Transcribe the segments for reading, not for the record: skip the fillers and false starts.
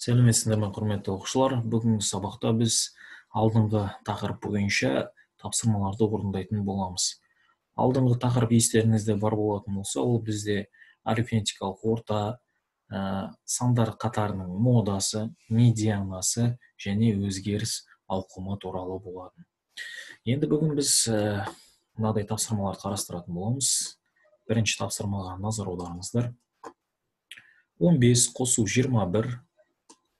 Сәлеметсіздер ме, құрметті оқушылар. Бүгінгі сабақта біз алдыңғы тақырып бойынша тапсырмаларды орындайтын боламыз. Алдыңғы тақырып естеріңізде бар болатын болса, ол бізде арифметикалық орта, сандар қатарының модасы, медианасы және өзгеріс ауқымы туралы болатын. Енді бүгін біз мынадай тапсырмаларды қарастыратын боламыз. Бірінші тапсырмаға назар аударыңыздар. 15 қосу 21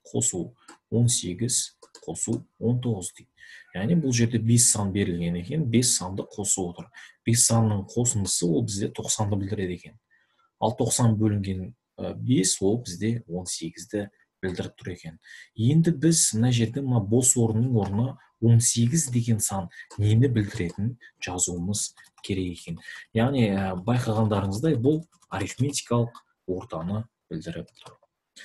қосу 18 қосу 19 дейді. Яғни бұл жерде 5 сан берілген екен, 5 санды қосу отыр. 5 санның қосындысы ол бізде 90-ды білдіреді екен. Ал 90 бөлінген 5 ол бізде 18-ді білдіріп тұр екен. Енді біз мына жерде мына бос орынның орнына 18 деген сан нені білдіретінін жазуымыз керек екен. Яғни байқағандарыңыздай бұл арифметикалық ортаны білдіріп тұр.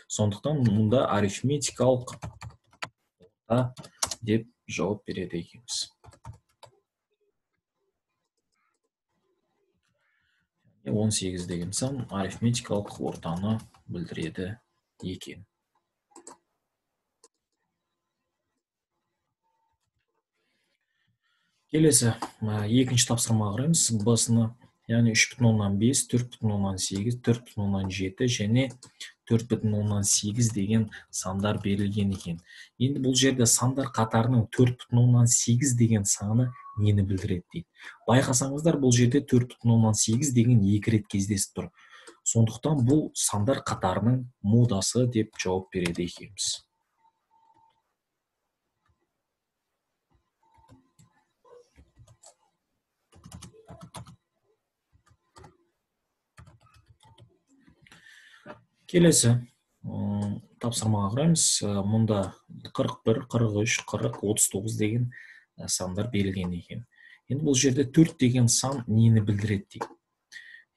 Сондықтан мұнда арифметикалық орта деп жауап береді екенбіз. 18 деген сан арифметикалық ортаны білдіреді екен. Келесі екінші тапсырмаға қараймыз. Б-сыны, яғни 3,5, 4,8, 4,7 және 4,8 деген сандар берілген екен. Енді бұл жерде сандар қатарының 4,8 деген саны нені білдіреді дейді. Байқасаңыздар, бұл жерде 4,8 деген екі рет кездесіп тұр. Сондықтан бұл сандар қатарының модасы деп жауап береді екенбіз. Келесі тапсырмаға қараймыз. Мұнда 41, 43, 40, 39 деген сандар берілген екен. Енді бұл жерде 4 деген сан нені білдіреді дейді.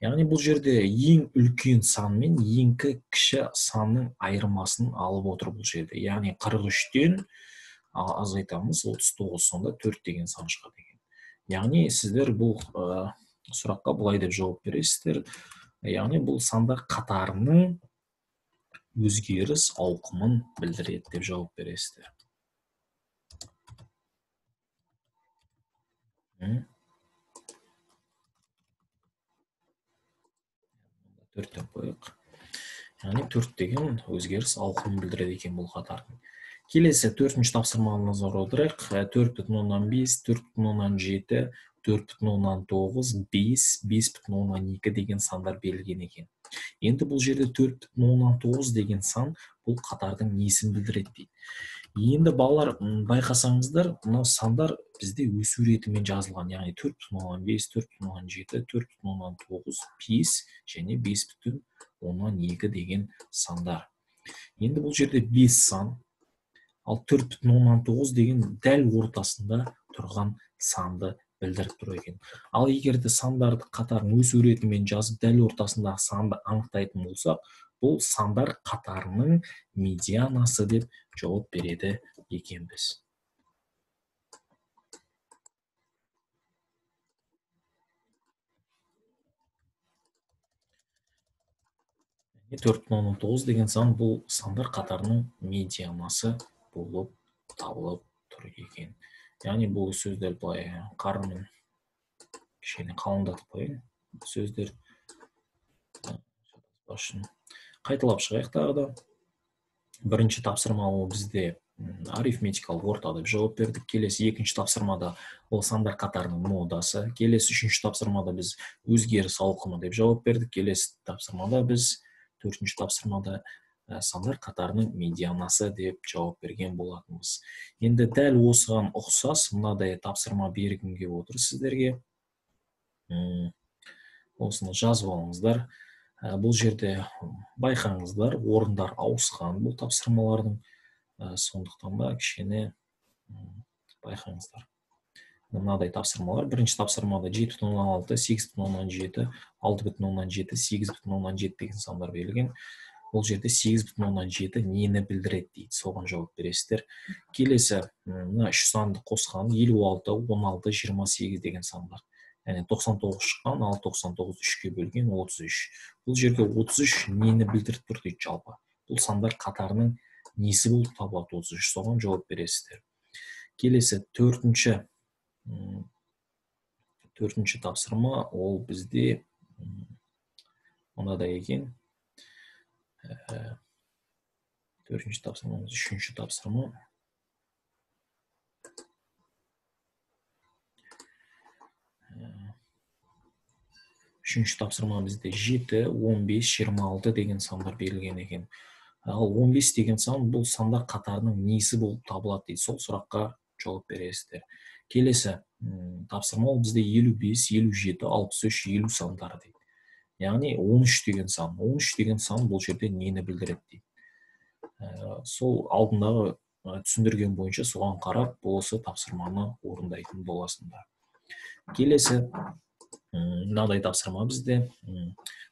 Яғни бұл жерде ең үлкен сан мен ең кіші санның айырмасын алып отыр бұл жерде. Яғни 43-тен азайтамыз 39, сонда 4 деген сан шығады екен. Яғни сіздер бұл сұраққа былай деп жауап бересіздер. Яғни бұл сандар қатарының өзгеріс ауқымын білдіреді деп жауап бересіздер. Төрт деп қояйық. Яғни 4 деген өзгеріс ауқымын білдіреді екен бұл қатардың. Келесі төртінші тапсырмаға назар аударайық. 4,5, 4,7, 4,9, 5, 5,2 деген сандар берілген екен. Енді бұл жерде 4,9 деген сан бұл қатардың несін білдіреді дейді. Енді балалар, байқасаңыздар, мынау сандар бізде өсу ретімен жазылған. Яғни 4,5, 4,7, 4,9, 5 және 5,2 деген сандар. Енді бұл жерде 5 сан, ал 4,9 деген дәл ортасында тұрған санды білдіріп тұр екен. Ал егер де сандарды қатарын өсу ретімен жазып, дәл ортасындағы санды анықтайтын болсақ, бұл сандар қатарының медианасы деп жауап береді екенбіз. Яғни 4,9 деген сан бұл сандар қатарының медианасы болып табылып тұр екен. Яғни бұл сөздер былай қармен кішкене қалыңдатып қояйын. Сөздер қайталап шығайық тағы да. Бірінші тапсырма ол бізде арифметикалық орта деп жауап бердік. Келесі екінші тапсырмада ол сандар қатарының модасы. Келесі үшінші тапсырмада біз өзгеріс ауқымы деп жауап бердік. Келесі тапсырмада біз төртінші тапсырмада сандар қатарының медианасы деп жауап берген болатынбыз. Енді дәл осыған ұқсас мынадай тапсырма бергім келіп отыр сіздерге. Осыны жазып алыңыздар. Бұл жерде байқаңыздар, орындар ауысқан бұл тапсырмалардың. Сондықтан да кішкене байқаңыздар. Мынадай тапсырмалар. Бірінші тапсырмада 7,6, 8,7, 6,7, 8,7 деген сандар берілген. Бұл жерде 8,7 нені білдіреді дейді, соған жауап бересіздер. Келесі мына үш санды қосқан 56, 16, 28 деген сандар. Яғни 99 шыққан, ал 99 3-ке бөлген 33. Бұл жерде 33 нені білдіріп тұр дейді жалпы. Бұл сандар қатарының несі болып табылады 33, соған жауап бересіздер. Келесі төртінші тапсырма, ол бізде мынадай екен. Төртінші тапсырма, үшінші тапсырма. Үшінші тапсырма бізде 7, 15, 26 деген сандар берілген екен. Ал 15 деген сан бұл сандар қатарының несі болып табылады дейді. Сол сұраққа жауап бересіздер. Келесі тапсырма ол бізде 55, 57, 63, 50 сандары дейді. Яғни 13 деген сан. 13 деген сан бұл жерде нені білдіреді дейді. Сол алдындағы түсіндірген бойынша соған қарап осы тапсырманы орындайтын боласыңдар. Келесі мынадай тапсырма бізде.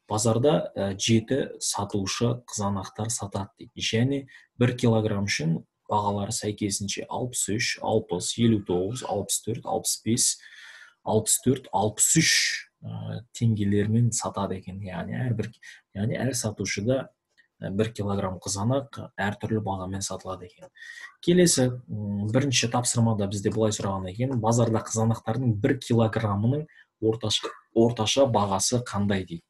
Базарда 7 сатушы қызанақтар сатады дейді. Және 1 килограмм үшін бағалары сәйкесінше 63, 60, 59, 64, 65, 64, 63 теңгелермен сатады екен. Яғни әр сатушыда 1 килограмм қызанақ әртүрлі бағамен сатылады екен. Келесі бірінші тапсырмада бізде былай сұраған екен. Базарда қызанақтардың 1 килограммының орташа бағасы қандай дейді.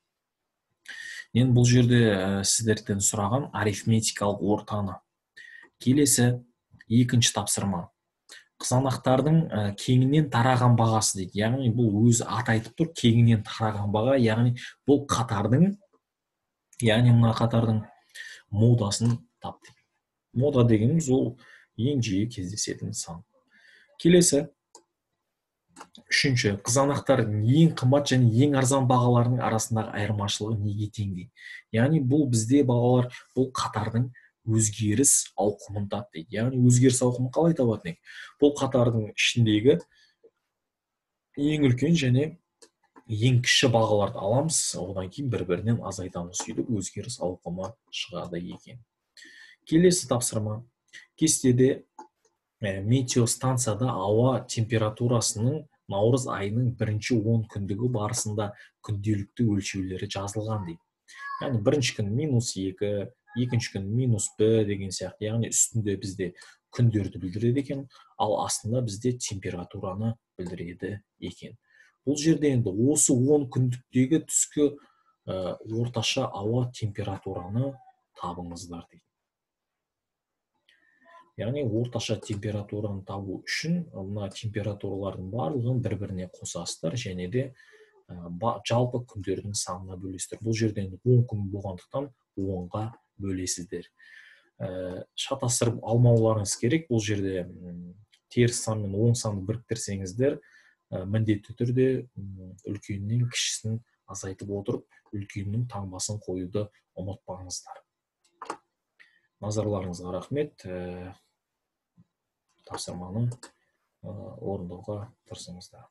Енді бұл жерде сіздерден сұраған арифметикалық ортаны. Келесі екінші тапсырма. Қызанақтардың кеңінен тараған бағасы дейді. Яғни бұл өзі аты айтып тұр, кеңінен тараған баға, яғни бұл қатардың, яғни мына қатардың модасын тап дейді. Мода дегеніміз ол ең жиі кездесетін сан. Келесі үшінші, қызанақтардың ең қымбат және ең арзан бағаларының арасындағы айырмашылығы неге тең дейді. Яғни бұл бізде бағалар бұл қатардың өзгеріс ауқымын тап дейді. Яғни өзгеріс ауқымын қалай табатын едік? Бұл қатардың ішіндегі ең үлкен және ең кіші бағаларды аламыз, одан кейін бір-бірінен азайтамыз, сөйтіп өзгеріс ауқымы шығады екен. Келесі тапсырма. Кестеде метеостанцияда ауа температурасының наурыз айының бірінші 10 күндігі барысында күнделікті өлшеулері жазылған дейді. Яғни бірінші күн -2, екінші күн -1 деген сияқты. Яғни үстінде бізде күндерді білдіреді екен, ал астында бізде температураны білдіреді екен. Бұл жерде енді осы 10 күндіктегі түскі орташа ауа температураны табыңыздар дейді. Яғни орташа температураны табу үшін мына температуралардың барлығын бір-біріне қосасыздар және де жалпы күндердің санына бөлесіздер. Бұл жерде енді 10 күн болғандықтан 10-ға бөлесіздер. Шатастырып алмауларыңыз керек. Бұл жерде теріс сан мен оң санды біріктірсеңіздер, міндетті түрде үлкенінен кішісін азайтып отырып, үлкеннің таңбасын қоюды ұмытпаңыздар. Назарларыңызға рахмет. Тапсырманы орындауға тырысыңыздар.